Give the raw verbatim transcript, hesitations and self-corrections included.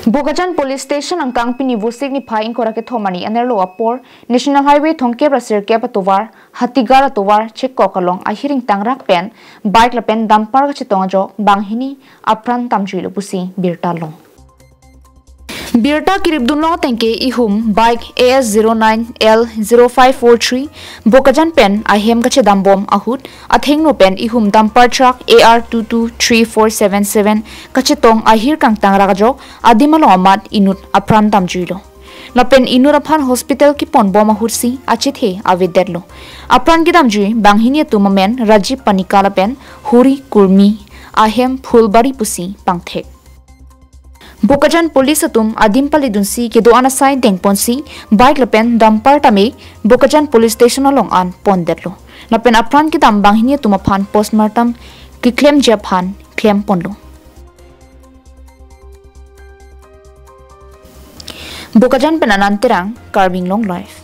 Bokajan Police Station angkang pini Vosik niphai ingkoi ra kethom arni anerlo apor National Highway thomkep ra sirkep atovar Hatigar atovar chekok along ahir ingtangrak pen bike lapen dumper kachetong ajok banghini apran damjuilo pusi birta long. Birta kiripdun long atengke ihum bike A S zero nine L zero five four three Bokajan pen ahem kachedambom ahut athengno pen ihum dumper truck A R two two three four seven seven kachetong ahir kangtangrak ajok adim along amat inut apran damjuilo. Lapen inut aphan hospital kiponbom ahutsi achethe avedetlo. Apran kedamjui banghini atum amen Rajib Panika lapen Hori Kurmi, ahem Phulbari pusi pangthek. Bokajan Police atum adim palidunsi kedo-an asai dengponsi bike lapen dumper tame Bokajan Police Station along an pondetlo. Lapen apran kedam banghini atum aphan postmortem keklemji aphan klemponlo. Bokajan pen Anand Terang, Karbi Anglong Live.